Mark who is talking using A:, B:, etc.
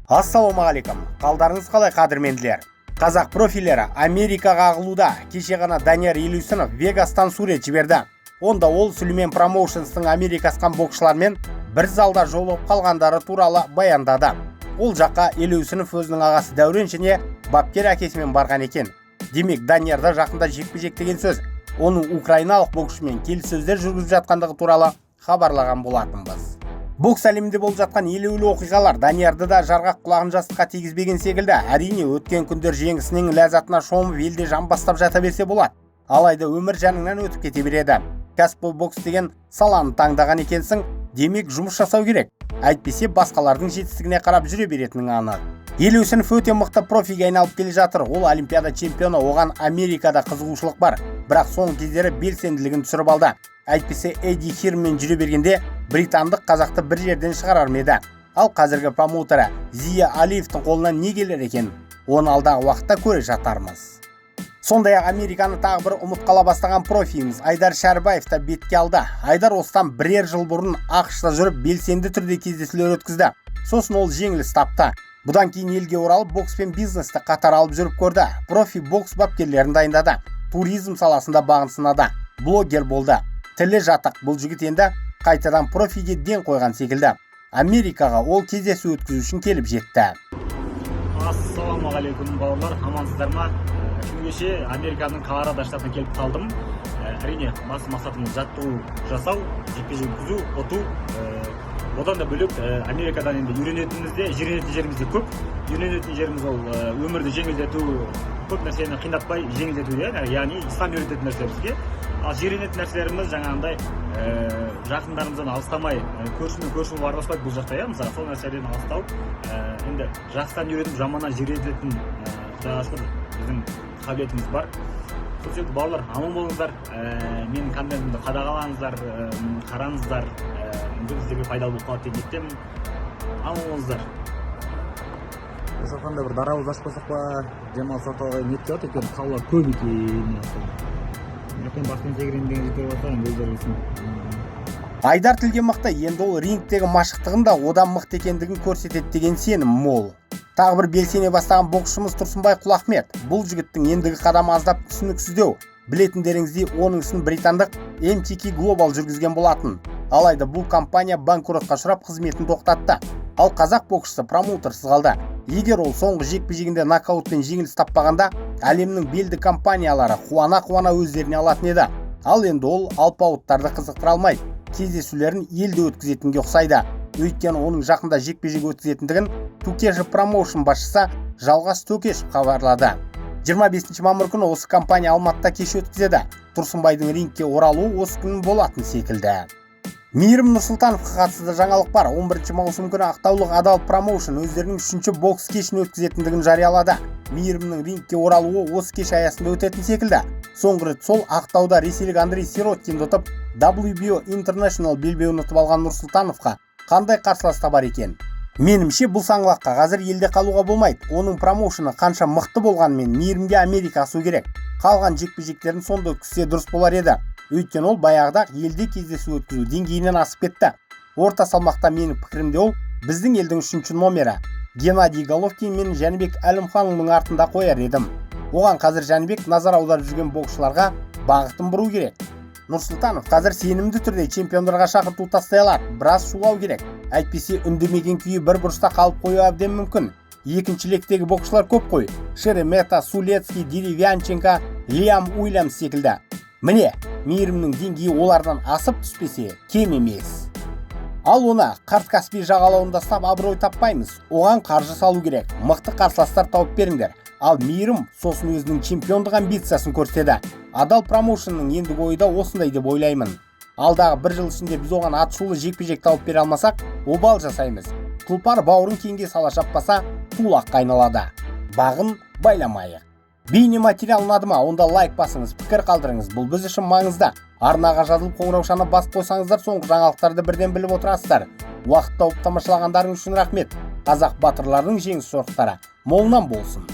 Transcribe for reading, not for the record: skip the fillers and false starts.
A: Ассалаумағалейкум! Қалдарыңыз қалай, қадірменділер? Қазақ профилері Америкаға ағылуда. Кеше ғана Данияр Елеусінов Вегастан сурет жіберді. Онда ол Сүлеймен Промоушнстың Америка асқан боксшылармен бір залда жолығып қалғандары туралы баяндады. Ол жаққа Елеусінов өзінің ағасы Дәурен және бапкер әкесімен барған екен. Демек, Даниярда жақында жекпе-жек деген сөз. Оның украиналық боксшымен келіссөздер жүргізіп жатқандығы туралы хабарлаған болатынбыз. Бокс әлемінде болып жатқан елеулі оқиғалар Даниярды да жарғақ құлағын жастыққа тигізбеген секілді. Әрине, өткен күндер жеңісінің ләззатына шомып, елде жамбастап жата берсе болады. Алайда өмір жаныңнан өтіп кете береді. Кәсіпқой бокс деген саланы таңдаған екенсің, демек, жұмыс жасау керек. Әйтпесе басқалардың жетістігіне қарап жүре беретінің анық. Елеусінов өте мықты профиге айналып келе жатыр. Ол олимпиада чемпионы, оған Америкада қызығушылық бар. Бірақ соңғы кездері белсенділігін түсіріп алды. Әйтпесе Эдди Хирнмен жүре бергенде британдық қазақты бір жерден шығарар ма еді? Ал қазіргі промоутері Зия Алиевтің қолынан не келер екен? Оны алдағы уақытта көре жатармыз. Сондай-ақ Американы тағы бір ұмыт қала бастаған профиіміз Айдар Шәрібаев та бетке алды. Айдар осыдан бірер жыл бұрын АҚШ-та жүріп, белсенді түрде кездесулер өткізді. Сосын ол жеңіліс тапты. Бұдан кейін елге оралып, бокс пен бизнесті қатар алып жүріп көрді. Профи бокс бапкерлерін дайындады. Туризм саласында бағын сынады. Блогер болды. Тілі жатық бұл жігіт енді қайтадан профиге ден қойған секілді. Америкаға ол кездесу өткізу үшін келіп жетті.
B: Ассалаумағалейкум, бауырлар, амансыздар ма? Күні кеше Американың Колорадо штатына келіп қалдым. Әрине, басты мақсатым жаттығу жасау, жекпе жек өткізу, ұту. Одан да бөлек, Америкадан енді үйренетініміз де, жиренетін жеріміз де көп. Үйренетін жеріміз ол өмірді жеңілдету, көп нәрсені қиындатпай жеңілдету, иә, яғни ислам үйрететін нәрсе бізге. Ал жиренетін нәрселеріміз жаңағындай жақындарымыздан алыстамай, көршімен көрші болып араласпайды бұл жақта, иә. Мысалы, сол нәрселерден алыстау, енді жақсыдан үйреніп, жаманнан жиренетін, құдайға шүкір, біздің қабілетіміз бар. Сол себепті, бауырлар, аман болыңыздар, менің контентімді қадағалаңыздар, қараңыздар, мүмкін сіздерге пайдалы болып қалады деген ниеттемін. Аман болыңыздар.
C: Осы жатқанда бір дарабоз ашып қойсақ па, демалыс орталығы ниеттеп жатыр, өйткені таулар көп екен. Ертең баспен секіремін деген жігіттер болса, енді өздері білсін.
A: Айдар тілге мықты, енді ол рингтегі машықтығын да одан мықты екендігін көрсетеді деген сенім мол. Тағы бір белсене бастаған боксшымыз Тұрсынбай Құлахмет. Бұл жігіттің ендігі қадамы аздап түсініксіздеу. Білетіндеріңіздей, оның ісін британдық MTK Global жүргізген болатын. Алайда бұл компания банкротқа ұшырап, қызметін тоқтатты. Ал қазақ боксшысы промоутерсіз қалды. Егер ол соңғы жекпе-жегінде нокаутпен жеңіліс таппағанда, әлемнің белді компаниялары қуана-қуана өздеріне алатын еді. Ал енді ол алпауыттарды қызықтыра алмайды. Кездесулерін елде өткізетінге ұқсайды. Өйткені оның жақында жекпе-жек өткізетіндігін Тукешев Промоушн басшысы Жалғас Төкешев хабарлады. 25 мамыр күні осы компания Алматыда кеш өткізеді. Тұрсынбайдың рингке оралуы осы күн болатын секілді. Мейірім Нұрсұлтановқа қатысты жаңалық бар. 11 маусым күні ақтаулық Адал Промоушн өздерінің үшінші бокс кешін өткізетіндігін жариялады. Мейірімнің рингке оралуы осы кеш аясында өтетін секілді. Соңғы рет сол Ақтауда ресейлік Андрей Сироткинді ұтып, WBO International белбеуін ұтып алған Нұрсұлтановқа қандай қарсылас табар екен? Менімше, бұл саңлаққа қазір елде қалуға болмайды. Оның промоушені қанша мықты болғанымен, Мейірімге Америка асу керек. Қалған жекпе-жектерін сонда өткізсе, дұрыс болар еді. Өйткені ол баяғыда елде кездесу өткізу деңгейінен асып кетті. Орта салмақта, менің пікірімде, ол біздің елдің үшінші номері. Геннадий Головкин мен Жәнібек Әлімханұлының артында қояр едім. Оған қазір Жәнібек назар аударып жүрген боксшыларға бағытын бұру керек. Нұрсұлтанов қазір сенімді түрде чемпиондарға шақырту тастай алады. Біраз шулау керек. Әйтпесе үндемеген күйі бір бұрышта қалып қоюы әбден мүмкін. Екінші лектегі боксшылар көп қой: Шеремета, Сулецкий, Деревянченко, Лиам Уильямс секілді. Міне, Мейірімнің деңгейі олардан асып түспесе, кем емес. Ал оны қарт Каспий жағалауында ұстап, абырой таппаймыз. Оған қаржы салу керек. Мықты қарсыластар тауып беріңдер. Ал Мейірім сосын өзінің чемпиондық амбициясын көрсетеді. Адал Промоушнның ендігі ойы да осындай деп ойлаймын. Алдағы бір жыл ішінде біз оған атышулы жекпе-жек тауып бере алмасақ, обал жасаймыз. Тұлпар бауырын кеңге сала шаппаса, тулаққа айналады. Бағын байламайық. Бейнематериал ұнады ма? Онда лайк басыңыз, пікір қалдырыңыз. Бұл біз үшін маңызды. Арнаға жазылып, қоңыраушаны басып қойсаңыздар, соңғы жаңалықтарды бірден біліп отырасыздар. Уақыт тауып тамашалағандарыңыз үшін рахмет. Қазақ батырларының жеңіс жорықтары молынан болсын.